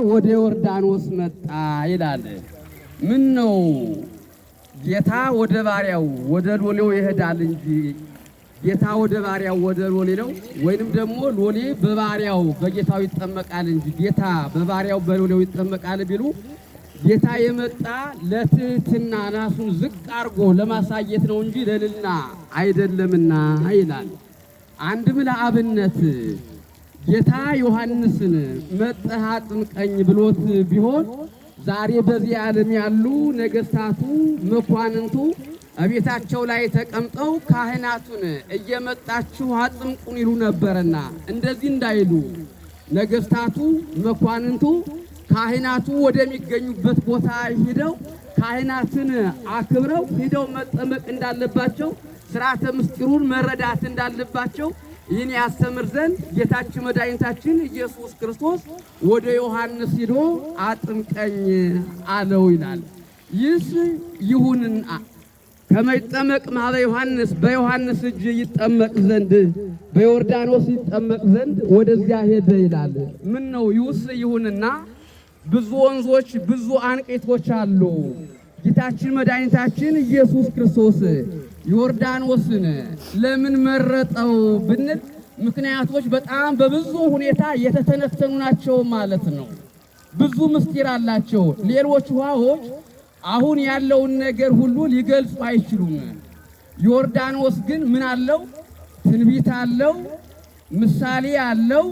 ወደ ዮርዳኖስ መጣ ይላል። ምን ነው ጌታ ወደ ባሪያው ወደ ሎሌው ይሄዳል እንጂ ጌታ ወደ ባሪያው ወደ ሎሌ ነው፣ ወይንም ደግሞ ሎሌ በባሪያው በጌታው ይጠመቃል እንጂ ጌታ በባሪያው በሎሌው ይጠመቃል ቢሉ ጌታ የመጣ ለትህትና ራሱን ዝቅ አድርጎ ለማሳየት ነው እንጂ ለልልና አይደለምና ይላል። አንድም ለአብነት ጌታ ዮሐንስን መጥተህ አጥምቀኝ ብሎት ቢሆን ዛሬ በዚህ ዓለም ያሉ ነገስታቱ መኳንንቱ እቤታቸው ላይ ተቀምጠው ካህናቱን እየመጣችሁ አጥምቁን ይሉ ነበርና እንደዚህ እንዳይሉ ነገስታቱ መኳንንቱ ካህናቱ ወደሚገኙበት ቦታ ሂደው ካህናትን አክብረው ሂደው መጠመቅ እንዳለባቸው ስርዓተ ምስጢሩን መረዳት እንዳለባቸው ይህን ያስተምር ዘንድ ጌታችን መድኃኒታችን ኢየሱስ ክርስቶስ ወደ ዮሐንስ ሂዶ አጥምቀኝ አለው ይላል። ይህ ይሁንና ከመይጠመቅ ማበ ዮሐንስ በዮሐንስ እጅ ይጠመቅ ዘንድ በዮርዳኖስ ይጠመቅ ዘንድ ወደዚያ ሄደ ይላል። ምን ነው ይውስ ይሁንና ብዙ ወንዞች ብዙ አንቄቶች አሉ። ጌታችን መድኃኒታችን ኢየሱስ ክርስቶስ ዮርዳኖስን ለምን መረጠው ብንል ምክንያቶች በጣም በብዙ ሁኔታ የተተነተኑ ናቸው ማለት ነው። ብዙ ምስጢር አላቸው። ሌሎች ውሃዎች አሁን ያለውን ነገር ሁሉ ሊገልጹ አይችሉም። ዮርዳኖስ ግን ምን አለው? ትንቢት አለው፣ ምሳሌ አለው፣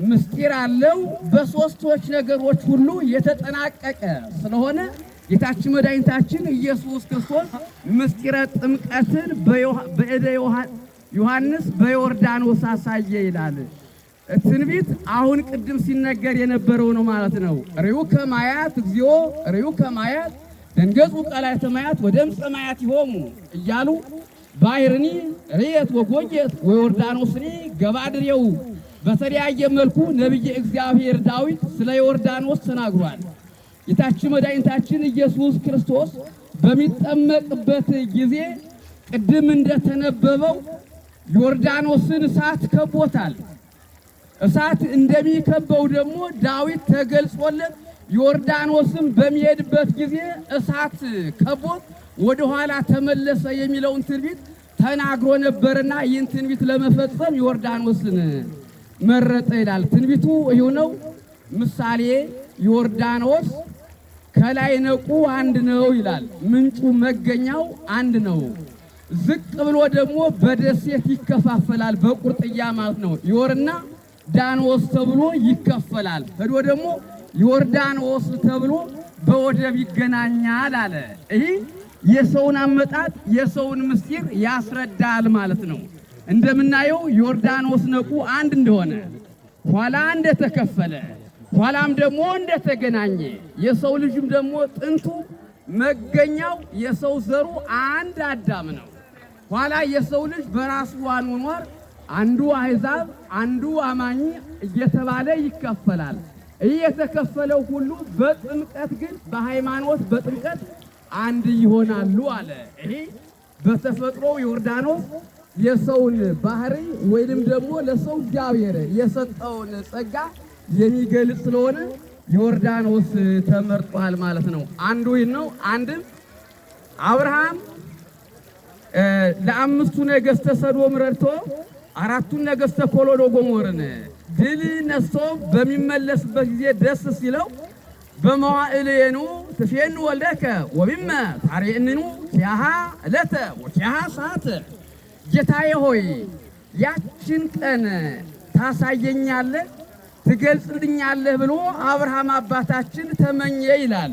ምስጢር አለው። በሶስቶች ነገሮች ሁሉ የተጠናቀቀ ስለሆነ ጌታችን መድኃኒታችን ኢየሱስ ክርስቶስ ምስጢረ ጥምቀትን በእደ ዮሐንስ በዮርዳኖስ አሳየ ይላል። ትንቢት አሁን ቅድም ሲነገር የነበረው ነው ማለት ነው። ርዩከ ማያት እግዚኦ ርዩከ ማያት ደንገጹ ቀላያተ ማያት ወደምፀ ማያት ይሆሙ እያሉ ባሕርኒ ርየት ወጎየት ወዮርዳኖስኒ ገባድሬው በተለያየ መልኩ ነቢየ እግዚአብሔር ዳዊት ስለ ዮርዳኖስ ተናግሯል። ጌታችን መድኃኒታችን ኢየሱስ ክርስቶስ በሚጠመቅበት ጊዜ ቅድም እንደተነበበው ዮርዳኖስን እሳት ከቦታል። እሳት እንደሚከበው ደግሞ ዳዊት ተገልጾለት ዮርዳኖስን በሚሄድበት ጊዜ እሳት ከቦት ወደኋላ ተመለሰ የሚለውን ትንቢት ተናግሮ ነበርና ይህን ትንቢት ለመፈጸም ዮርዳኖስን መረጠ ይላል። ትንቢቱ ይኸው ነው። ምሳሌ ዮርዳኖስ ከላይ ነቁ አንድ ነው ይላል። ምንጩ መገኛው አንድ ነው። ዝቅ ብሎ ደግሞ በደሴት ይከፋፈላል፣ በቁርጥያ ማለት ነው። ዮርና ዳኖስ ተብሎ ይከፈላል። ሄዶ ደግሞ ዮርዳኖስ ተብሎ በወደብ ይገናኛል አለ። ይህ የሰውን አመጣጥ የሰውን ምስጢር ያስረዳል ማለት ነው። እንደምናየው ዮርዳኖስ ነቁ አንድ እንደሆነ ኋላ እንደተከፈለ ኋላም ደግሞ እንደተገናኘ የሰው ልጅም ደግሞ ጥንቱ መገኛው የሰው ዘሩ አንድ አዳም ነው። ኋላ የሰው ልጅ በራሱ አኗኗር አንዱ አሕዛብ አንዱ አማኝ እየተባለ ይከፈላል። ይህ የተከፈለው ሁሉ በጥምቀት ግን በሃይማኖት በጥምቀት አንድ ይሆናሉ አለ። ይህ በተፈጥሮ ዮርዳኖስ የሰውን ባህሪ ወይንም ደግሞ ለሰው እግዚአብሔር የሰጠውን ጸጋ የሚገልጽ ስለሆነ ዮርዳኖስ ተመርጧል ማለት ነው። አንዱ ይህ ነው። አንድም አብርሃም ለአምስቱ ነገሥተ ሰዶም ረድቶ አራቱን ነገሥተ ኮሎዶጎሞርን ድል ነስቶ በሚመለስበት ጊዜ ደስ ሲለው በመዋዕልየኑ ትፌኑ ወልደከ ወቢመ ታሬእንኑ ኪያሃ ዕለተ ወኪያሃ ሰዓተ፣ ጌታዬ ሆይ ያችን ቀን ታሳየኛለህ ትገልጽልኛለህ ብሎ አብርሃም አባታችን ተመኘ ይላል።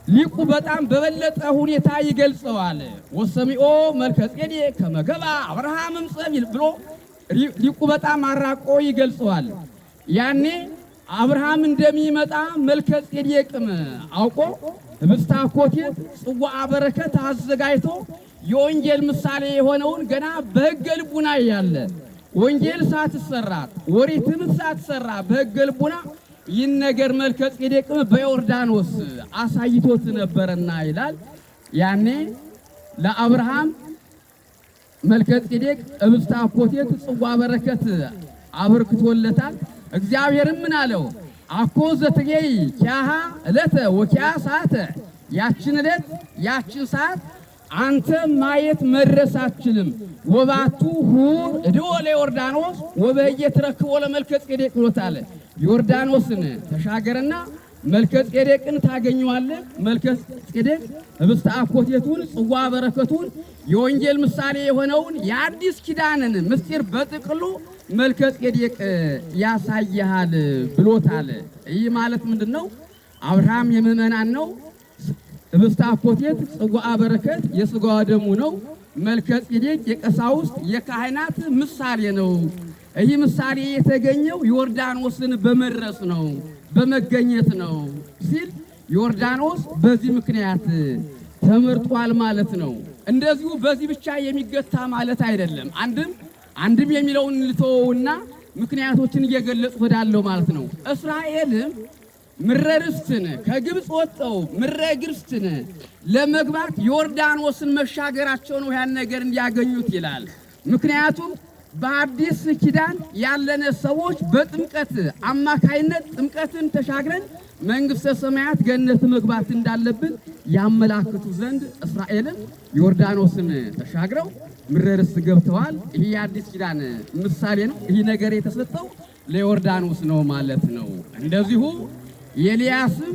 ሊቁ በጣም በበለጠ ሁኔታ ይገልጸዋል። ወሰሚኦ መልከ ጼዴቅ ከመገባ አብርሃምም ጸቢል ብሎ ሊቁ በጣም አራቆ ይገልጸዋል። ያኔ አብርሃም እንደሚመጣ መልከ ጼዴቅም አውቆ ህብስተ አኮቴት ጽዋ በረከት አዘጋጅቶ የወንጌል ምሳሌ የሆነውን ገና በሕገ ልቡና ያለ ወንጌል ሳትሰራ ኦሪትም ሳትሰራ በሕገ ልቡና ይህን ነገር መልከ ጼዴቅም በዮርዳኖስ አሳይቶት ነበርና ይላል። ያኔ ለአብርሃም መልከ ጼዴቅ ህብስተ አኮቴት ጽዋ በረከት አበርክቶለታል። እግዚአብሔርም ምን አለው? አኮ ዘትጌይ ኪያሃ ዕለተ ወኪያ ሰዓተ፣ ያችን ዕለት ያችን ሰዓት አንተ ማየት መድረስ አትችልም። ወባቱ ሁር እድዎ ለዮርዳኖስ ወበየ ትረክቦ ለመልከ ጼዴቅ ብሎታል። ዮርዳኖስን ተሻገርና መልከ ጼዴቅን ታገኘዋለህ። መልከ ጼዴቅ ህብስተ አኮቴቱን ጽዋ በረከቱን የወንጌል ምሳሌ የሆነውን የአዲስ ኪዳንን ምስጢር በጥቅሉ መልከ ጼዴቅ ያሳይሃል ብሎታል። ይህ ማለት ምንድን ነው? አብርሃም የምዕመናን ነው። ህብስተ አኮቴት ጽዋ በረከት የሥጋዋ ደሙ ነው። መልከ ጼዴቅ የቀሳውስት የካህናት ምሳሌ ነው። ይህ ምሳሌ የተገኘው ዮርዳኖስን በመድረስ ነው፣ በመገኘት ነው ሲል ዮርዳኖስ በዚህ ምክንያት ተመርጧል ማለት ነው። እንደዚሁ በዚህ ብቻ የሚገታ ማለት አይደለም። አንድም አንድም የሚለውን ልተወውና ምክንያቶችን እየገለጽ ወዳለው ማለት ነው። እስራኤልም ምድረ ርስትን ከግብፅ ወጥተው ምድረ ግርስትን ለመግባት ዮርዳኖስን መሻገራቸው ነው ያን ነገር እንዲያገኙት ይላል። ምክንያቱም በአዲስ ኪዳን ያለነ ሰዎች በጥምቀት አማካይነት ጥምቀትን ተሻግረን መንግሥተ ሰማያት ገነት መግባት እንዳለብን ያመላክቱ ዘንድ እስራኤልም ዮርዳኖስን ተሻግረው ምድረ ርስት ገብተዋል። ይህ የአዲስ ኪዳን ምሳሌ ነው። ይህ ነገር የተሰጠው ለዮርዳኖስ ነው ማለት ነው። እንደዚሁ ኤልያስም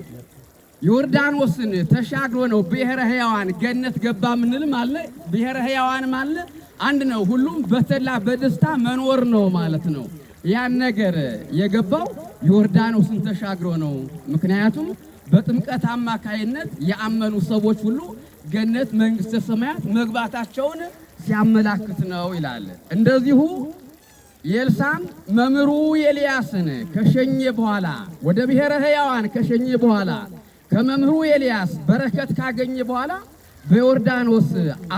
ዮርዳኖስን ተሻግሮ ነው ብሔረ ሕያዋን ገነት ገባ ምንልም አለ። ብሔረ ሕያዋንም አለ። አንድ ነው። ሁሉም በተድላ በደስታ መኖር ነው ማለት ነው። ያን ነገር የገባው ዮርዳኖስን ተሻግሮ ነው። ምክንያቱም በጥምቀት አማካይነት ያመኑ ሰዎች ሁሉ ገነት መንግሥተ ሰማያት መግባታቸውን ሲያመላክት ነው ይላል። እንደዚሁ ኤልሳም መምህሩ ኤልያስን ከሸኘ በኋላ ወደ ብሔረ ሕያዋን ከሸኘ በኋላ ከመምህሩ ኤልያስ በረከት ካገኘ በኋላ በዮርዳኖስ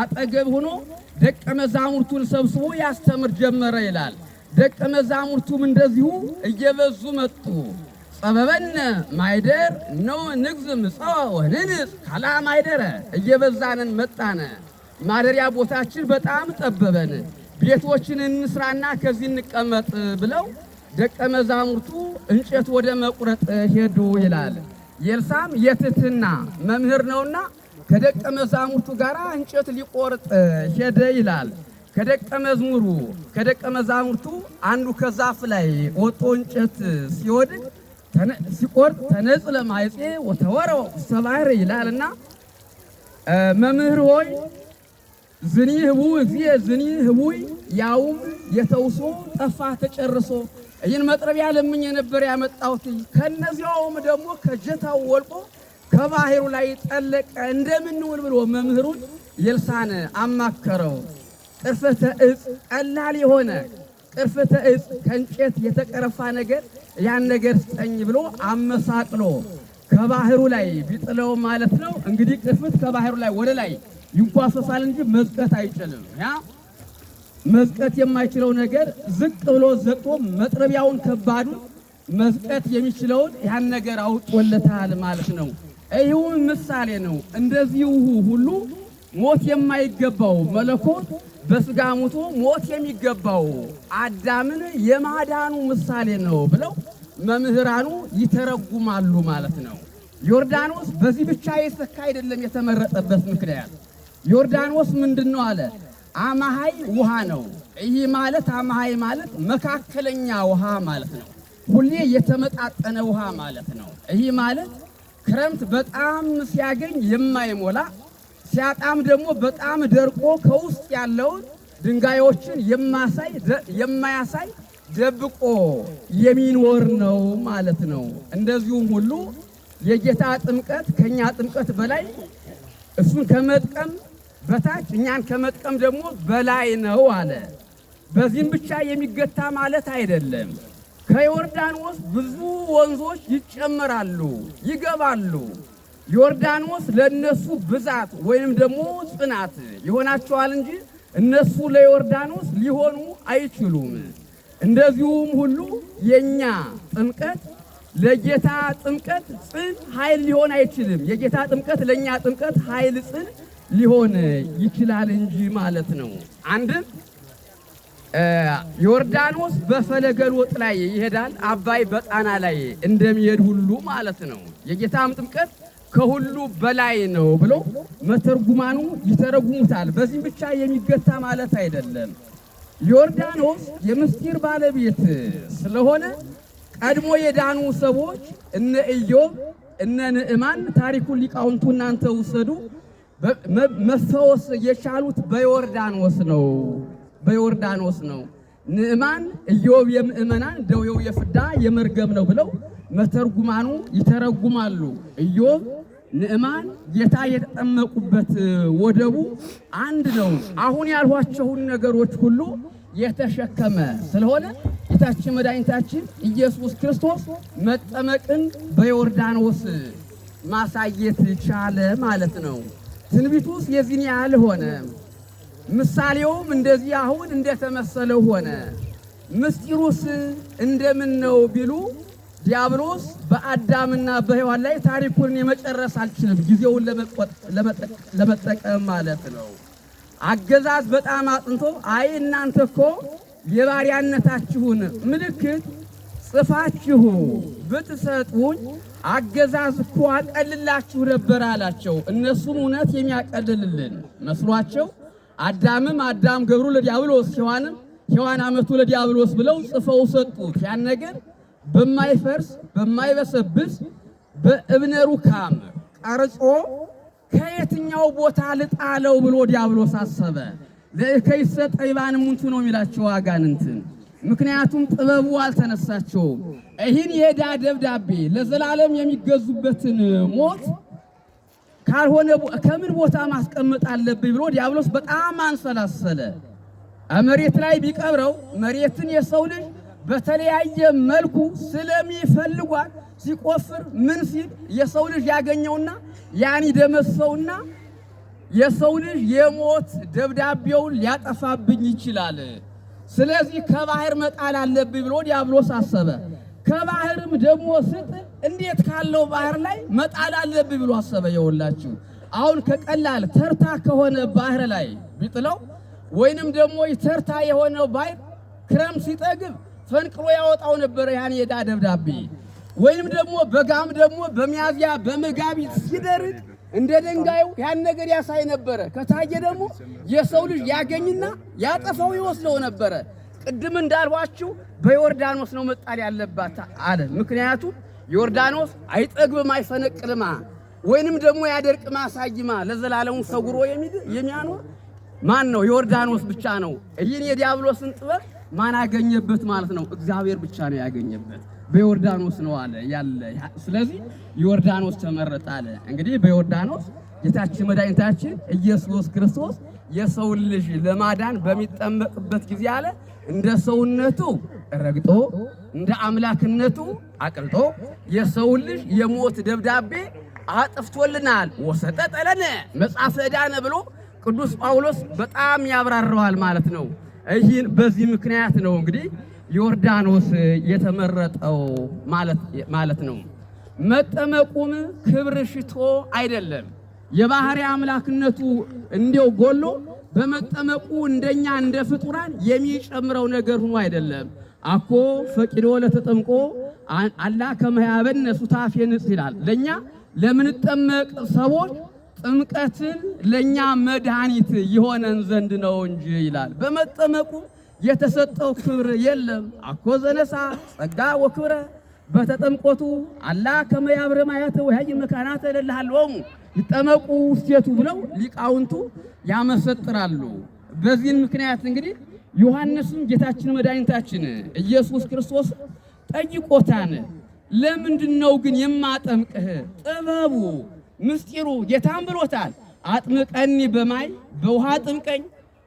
አጠገብ ሆኖ ደቀ መዛሙርቱን ሰብስቦ ያስተምር ጀመረ ይላል። ደቀ መዛሙርቱም እንደዚሁ እየበዙ መጡ። ጸበበነ ማይደር ኖ ንግዝም ምጽዋ ወንንጽ ካላ ማይደረ፣ እየበዛንን መጣነ፣ ማደሪያ ቦታችን በጣም ጠበበን፣ ቤቶችን እንስራና ከዚህ እንቀመጥ ብለው ደቀ መዛሙርቱ እንጨት ወደ መቁረጥ ሄዱ ይላል። ኤልሳም የትህትና መምህር ነውና ከደቀ መዛሙርቱ ጋር እንጨት ሊቆርጥ ሄደ ይላል። ከደቀ መዝሙሩ ከደቀ መዛሙርቱ አንዱ ከዛፍ ላይ ወጦ እንጨት ሲወድቅ ሲቆርጥ ተነጽለ ማይጼ ወተወረወ ውስተ ባሕር ይላልና፣ መምህር ሆይ ዝኒ ህቡእ እግዚእ ዝኒ ህቡይ፣ ያውም የተውሶ ጠፋ ተጨርሶ፣ ይህን መጥረቢያ ለምኜ ነበር ያመጣሁት፣ ከነዚያውም ደግሞ ከጀታው ወልቆ ከባህሩ ላይ ጠለቀ፣ እንደምንውል ብሎ መምህሩን ኤልሳን አማከረው። ቅርፈተ ዕፅ ቀላል የሆነ ቅርፈተ ዕፅ ከእንጨት የተቀረፋ ነገር ያን ነገር ስጠኝ ብሎ አመሳቅሎ ከባህሩ ላይ ቢጥለው ማለት ነው። እንግዲህ ቅርፍት ከባህሩ ላይ ወደ ላይ ይንኳሰሳል እንጂ መዝቀት አይችልም። ያ መዝቀት የማይችለው ነገር ዝቅ ብሎ ዘቅጦ መጥረቢያውን ከባዱን መዝቀት የሚችለውን ያን ነገር አውጦለታል ማለት ነው። ይህም ምሳሌ ነው። እንደዚሁ ሁሉ ሞት የማይገባው መለኮት በስጋ ሙቶ ሞት የሚገባው አዳምን የማዳኑ ምሳሌ ነው ብለው መምህራኑ ይተረጉማሉ ማለት ነው። ዮርዳኖስ በዚህ ብቻ የሰካ አይደለም የተመረጠበት ምክንያት። ዮርዳኖስ ምንድን ነው አለ? አማሃይ ውሃ ነው። ይህ ማለት አማሃይ ማለት መካከለኛ ውሃ ማለት ነው። ሁሌ የተመጣጠነ ውሃ ማለት ነው። ይህ ማለት ክረምት በጣም ሲያገኝ የማይሞላ፣ ሲያጣም ደግሞ በጣም ደርቆ ከውስጥ ያለውን ድንጋዮችን የማያሳይ ደብቆ የሚኖር ነው ማለት ነው። እንደዚሁም ሁሉ የጌታ ጥምቀት ከኛ ጥምቀት በላይ፣ እሱን ከመጥቀም በታች እኛን ከመጥቀም ደግሞ በላይ ነው አለ። በዚህም ብቻ የሚገታ ማለት አይደለም። ከዮርዳኖስ ብዙ ወንዞች ይጨመራሉ፣ ይገባሉ። ዮርዳኖስ ለነሱ ብዛት ወይም ደግሞ ጽናት ይሆናቸዋል እንጂ እነሱ ለዮርዳኖስ ሊሆኑ አይችሉም። እንደዚሁም ሁሉ የኛ ጥምቀት ለጌታ ጥምቀት ጽን ኃይል ሊሆን አይችልም። የጌታ ጥምቀት ለኛ ጥምቀት ኃይል ጽን ሊሆን ይችላል እንጂ ማለት ነው። አንድም ዮርዳኖስ በፈለገ ሎጥ ላይ ይሄዳል፣ አባይ በጣና ላይ እንደሚሄድ ሁሉ ማለት ነው። የጌታም ጥምቀት ከሁሉ በላይ ነው ብሎ መተርጉማኑ ይተረጉሙታል። በዚህም ብቻ የሚገታ ማለት አይደለም። ዮርዳኖስ የምስጢር ባለቤት ስለሆነ ቀድሞ የዳኑ ሰዎች እነ ኢዮብ እነ ንዕማን ታሪኩን ሊቃውንቱ እናንተ ውሰዱ፣ መፈወስ የቻሉት በዮርዳኖስ ነው። በዮርዳኖስ ነው። ንዕማን ኢዮብ የምእመናን ደዌው የፍዳ የመርገም ነው ብለው መተርጉማኑ ይተረጉማሉ። ኢዮብ ንዕማን ጌታ የተጠመቁበት ወደቡ አንድ ነው። አሁን ያልኋቸውን ነገሮች ሁሉ የተሸከመ ስለሆነ ጌታችን መድኃኒታችን ኢየሱስ ክርስቶስ መጠመቅን በዮርዳኖስ ማሳየት ቻለ ማለት ነው። ትንቢቱስ የዚህን ያህል ሆነ። ምሳሌውም እንደዚህ አሁን እንደተመሰለው ሆነ። ምስጢሩስ እንደምን ነው ቢሉ ዲያብሎስ በአዳምና በሔዋን ላይ ታሪኩን የመጨረስ አልችልም፣ ጊዜውን ለመጠቀም ማለት ነው። አገዛዝ በጣም አጥንቶ አይ እናንተ እኮ የባሪያነታችሁን ምልክት ጽፋችሁ ብትሰጡኝ አገዛዝ እኮ አቀልላችሁ ነበር አላቸው። እነሱም እውነት የሚያቀልልልን መስሏቸው አዳምም አዳም ገብሩ ለዲያብሎስ ሔዋንም ሔዋን አመቱ ለዲያብሎስ ብለው ጽፈው ሰጡት። ያን ነገር በማይፈርስ በማይበሰብስ በእብነ ሩካም ቀርጾ ከየትኛው ቦታ ልጣለው ብሎ ዲያብሎስ አሰበ። ለእከይሰ ጠቢባን እሙንቱ ነው የሚላቸው አጋንንትን። ምክንያቱም ጥበቡ አልተነሳቸውም። ይህን የዕዳ ደብዳቤ ለዘላለም የሚገዙበትን ሞት ካልሆነ ከምን ቦታ ማስቀመጥ አለብኝ ብሎ ዲያብሎስ በጣም አንሰላሰለ። መሬት ላይ ቢቀብረው መሬትን የሰው ልጅ በተለያየ መልኩ ስለሚፈልጓት ሲቆፍር ምን ሲል የሰው ልጅ ያገኘውና ያን ይደመሰውና የሰው ልጅ የሞት ደብዳቤውን ሊያጠፋብኝ ይችላል። ስለዚህ ከባህር መጣል አለብኝ ብሎ ዲያብሎስ አሰበ። ከባህርም ደግሞ ስጥል እንዴት ካለው ባህር ላይ መጣል አለብኝ ብሎ አሰበ። የወላችሁ አሁን ከቀላል ተርታ ከሆነ ባህር ላይ ቢጥለው ወይንም ደግሞ ተርታ የሆነው ባህር ክረምት ሲጠግብ ፈንቅሎ ያወጣው ነበረ ያን የዕዳ ደብዳቤ። ወይንም ደግሞ በጋም ደግሞ በሚያዝያ በመጋቢት ሲደርቅ እንደ ድንጋዩ ያን ነገር ያሳይ ነበረ። ከታየ ደግሞ የሰው ልጅ ያገኝና ያጠፋው ይወስደው ነበረ። ቅድም እንዳልኋችሁ በዮርዳኖስ ነው መጣል ያለባት አለ። ምክንያቱም ዮርዳኖስ አይጠግብም አይፈነቅልማ፣ ወይንም ደግሞ ያደርቅማ ሳይማ ለዘላለሙ ሰውሮ የሚያኖር ማን ነው? ዮርዳኖስ ብቻ ነው። ይህን የዲያብሎስን ጥበብ ማን አገኘበት ማለት ነው? እግዚአብሔር ብቻ ነው ያገኘበት። በዮርዳኖስ ነው አለ ያለ። ስለዚህ ዮርዳኖስ ተመረጠ አለ። እንግዲህ በዮርዳኖስ ጌታችን መድኃኒታችን ኢየሱስ ክርስቶስ የሰውን ልጅ ለማዳን በሚጠመቅበት ጊዜ አለ እንደ ሰውነቱ ረግጦ እንደ አምላክነቱ አቅልጦ የሰውን ልጅ የሞት ደብዳቤ አጥፍቶልናል። ወሰጠጠ ለነ መጽሐፈ ዕዳነ ብሎ ቅዱስ ጳውሎስ በጣም ያብራራዋል ማለት ነው። ይህን በዚህ ምክንያት ነው እንግዲህ ዮርዳኖስ የተመረጠው ማለት ነው። መጠመቁም ክብር ሽቶ አይደለም። የባህሪ አምላክነቱ እንዲያው ጎሎ በመጠመቁ እንደኛ እንደ ፍጡራን የሚጨምረው ነገር ሆኖ አይደለም። አኮ ፈቂዶ ለተጠምቆ አላ ከመያበነ ሱታፌ ንጽሕ ይላል። ለኛ ለምንጠመቅ ሰዎች ጥምቀትን ለኛ መድኃኒት የሆነን ዘንድ ነው እንጂ ይላል። በመጠመቁ የተሰጠው ክብር የለም። አኮ ዘነሳ ጸጋ ወክብረ በተጠምቆቱ አላ ከመያብረ ማያተ ወያይ መካናተ ለለሃለወሙ ይጠመቁ ውስቴቱ ብለው ሊቃውንቱ ያመሰጥራሉ። በዚህን ምክንያት እንግዲህ ዮሐንስም ጌታችን መድኃኒታችን ኢየሱስ ክርስቶስ ጠይቆታን። ለምንድን ነው ግን የማጠምቅህ? ጥበቡ ምስጢሩ ጌታም ብሎታል። አጥምቀኒ በማይ በውሃ ጥምቀኝ።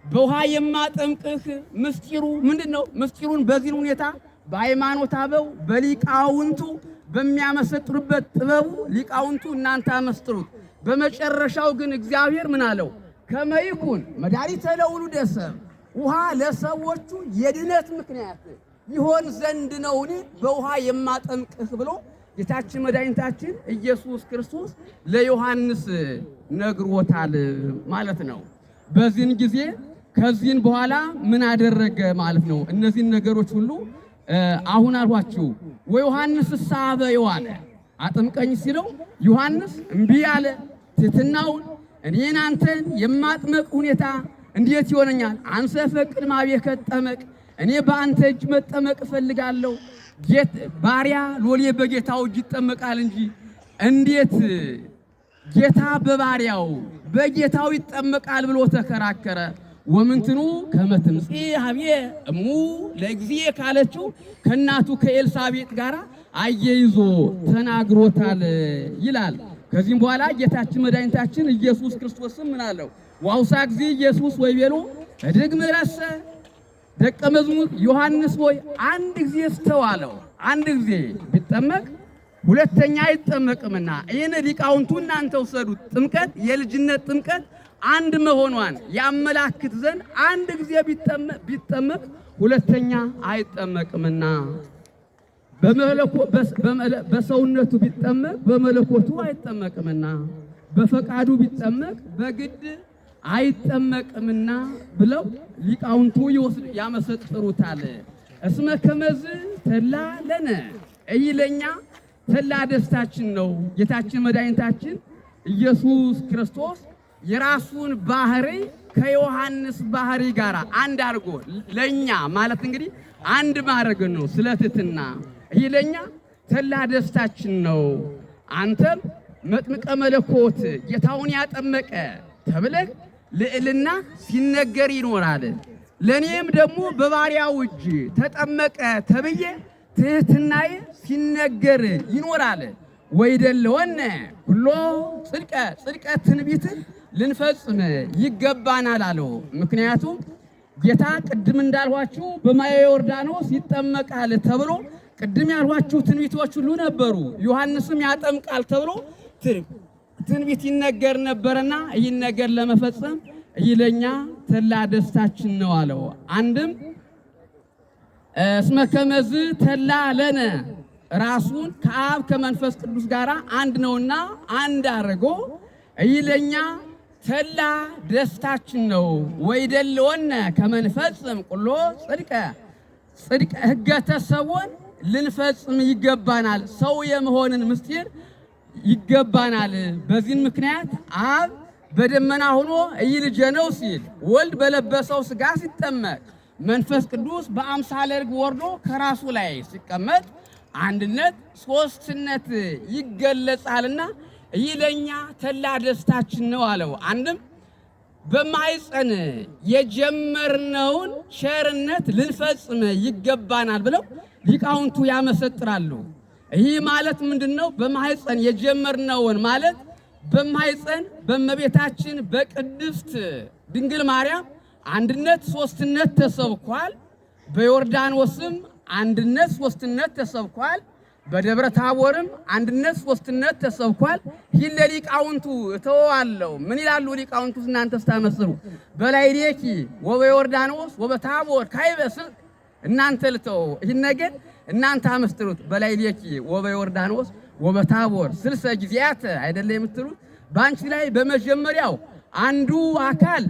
በውሃ የማጠምቅህ ምስጢሩ ምንድን ነው? ምስጢሩን በዚህን ሁኔታ በሃይማኖት አበው በሊቃውንቱ በሚያመሰጥሩበት ጥበቡ ሊቃውንቱ እናንተ አመስጥሩት። በመጨረሻው ግን እግዚአብሔር ምን አለው? ከመይኩን መድኃኒተ ለውሉደ ሰብእ፣ ውሃ ለሰዎቹ የድነት ምክንያት ይሆን ዘንድ ነውን በውሃ የማጠምቅህ ብሎ ጌታችን መድኃኒታችን ኢየሱስ ክርስቶስ ለዮሐንስ ነግሮታል ማለት ነው። በዚህን ጊዜ ከዚህን በኋላ ምን አደረገ ማለት ነው? እነዚህን ነገሮች ሁሉ አሁን አልኋችሁ። ወዮሐንስ ሳበ አለ፣ አጥምቀኝ ሲለው ዮሐንስ እምቢ አለ። ትሕትናውን እኔን አንተን የማጥመቅ ሁኔታ እንዴት ይሆነኛል? አንሰ ፈቅድ ማቤከ ጠመቅ፣ እኔ በአንተ እጅ መጠመቅ እፈልጋለሁ። ባሪያ ሎሌ በጌታው እጅ ይጠመቃል እንጂ እንዴት ጌታ በባሪያው በጌታው ይጠመቃል ብሎ ተከራከረ። ወምንትኑ ከመ ትምጽኢ ኀቤ እሙ ለእግዚእ ካለችው ከእናቱ ከኤልሳቤጥ ጋር አየይዞ ተናግሮታል ይላል። ከዚህም በኋላ ጌታችን መድኃኒታችን ኢየሱስ ክርስቶስም ምን አለው? ወአውሥአ እግዚእ ኢየሱስ ወይቤሎ እድግ ምረሰ ደቀ መዝሙር ዮሐንስ ሆይ አንድ ጊዜ ስተዋለው፣ አንድ ጊዜ ቢጠመቅ ሁለተኛ አይጠመቅምና። ይህን ሊቃውንቱ እናንተ ውሰዱት። ጥምቀት የልጅነት ጥምቀት አንድ መሆኗን ያመላክት ዘንድ አንድ ጊዜ ቢጠመቅ ሁለተኛ አይጠመቅምና፣ በሰውነቱ ቢጠመቅ በመለኮቱ አይጠመቅምና፣ በፈቃዱ ቢጠመቅ በግድ አይጠመቅምና ብለው ሊቃውንቱ ያመሰጥሩታል። እስመ ከመዝ ተላ ለነ፣ እይለኛ ተላ ደስታችን ነው። ጌታችን መድኃኒታችን ኢየሱስ ክርስቶስ የራሱን ባህሪ ከዮሐንስ ባህሪ ጋር አንድ አድርጎ ለኛ ማለት እንግዲህ አንድ ማድረግ ነው። ስለ ትሕትና ይህ ለኛ ተላ ደስታችን ነው። አንተም መጥምቀ መለኮት ጌታውን ያጠመቀ ተብለህ ልዕልና ሲነገር ይኖራል። ለእኔም ደግሞ በባሪያው እጅ ተጠመቀ ተብዬ ትሕትናዬ ሲነገር ይኖራል። ወይደለወነ ኩሎ ጽድቀ፣ ጽድቀ ትንቢትን ልንፈጽም ይገባናል አለው። ምክንያቱም ጌታ ቅድም እንዳልኋችሁ በማየ ዮርዳኖስ ይጠመቃል ተብሎ ቅድም ያልኋችሁ ትንቢቶች ሁሉ ነበሩ። ዮሐንስም ያጠምቃል ተብሎ ትንቢት ይነገር ነበርና ይህን ነገር ለመፈጸም ይለኛ ተላ ደስታችን ነው አለው። አንድም እስመ ከመዝ ተላ ለነ፣ ራሱን ከአብ ከመንፈስ ቅዱስ ጋር አንድ ነውና አንድ አድርጎ ይለኛ ተላ ደስታችን ነው። ወይደልወነ ከመንፈጽም ቁሎ ጽድቀ፣ ጽድቀ ሕገ ተሰቦን ልንፈጽም ይገባናል። ሰው የመሆንን ምስጢር ይገባናል። በዚህን ምክንያት አብ በደመና ሆኖ እይ ልጄ ነው ሲል፣ ወልድ በለበሰው ስጋ ሲጠመቅ፣ መንፈስ ቅዱስ በአምሳለ ርግብ ወርዶ ከራሱ ላይ ሲቀመጥ አንድነት ሶስትነት ይገለጻልና ይህ ለኛ ተላ ደስታችን ነው አለው። አንድም በማይፀን የጀመርነውን ቸርነት ልንፈጽም ይገባናል ብለው ሊቃውንቱ ያመሰጥራሉ። ይህ ማለት ምንድነው? በማህፀን የጀመርነውን ማለት በማህፀን በእመቤታችን በቅድስት ድንግል ማርያም አንድነት ሶስትነት ተሰብኳል። በዮርዳኖስም አንድነት ሶስትነት ተሰብኳል። በደብረ ታቦርም አንድነት ሶስትነት ተሰብኳል። ይህን ለሊቃውንቱ እተወዋለሁ። ምን ይላሉ ሊቃውንቱ? እናንተ ስታመስሩ በላዕሌኪ ወበዮርዳኖስ ወበታቦር ካዕበ ስልክ፣ እናንተ ልተው ይህን ነገር እናንተ አመስጥሩት። በላዕሌኪ ወበዮርዳኖስ ወበታቦር ስልሰ ጊዜያት አይደለ የምትሉት? በአንቺ ላይ በመጀመሪያው አንዱ አካል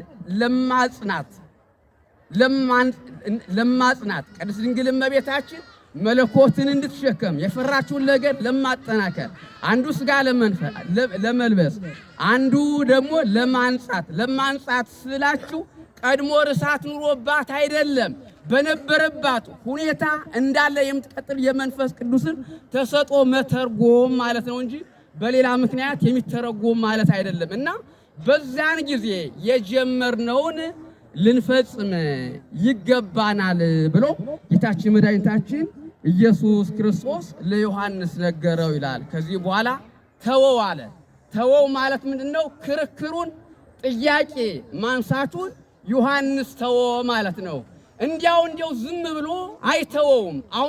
ለማጽናት ቅድስት ድንግል እመቤታችን መለኮትን እንድትሸከም የፈራችውን ነገር ለማጠናከር፣ አንዱ ስጋ ለመልበስ፣ አንዱ ደግሞ ለማንጻት። ለማንጻት ስላችሁ ቀድሞ ርሳት ኑሮባት አይደለም፣ በነበረባት ሁኔታ እንዳለ የምትቀጥል የመንፈስ ቅዱስን ተሰጦ መተርጎም ማለት ነው እንጂ በሌላ ምክንያት የሚተረጎም ማለት አይደለም። እና በዛን ጊዜ የጀመርነውን ልንፈጽም ይገባናል ብሎ ጌታችን መድኃኒታችን ኢየሱስ ክርስቶስ ለዮሐንስ ነገረው ይላል። ከዚህ በኋላ ተወው አለ። ተወው ማለት ምንድነው? ክርክሩን ጥያቄ ማንሳቱን ዮሐንስ ተወ ማለት ነው። እንዲያው ዝም ብሎ አይተወውም። አሁን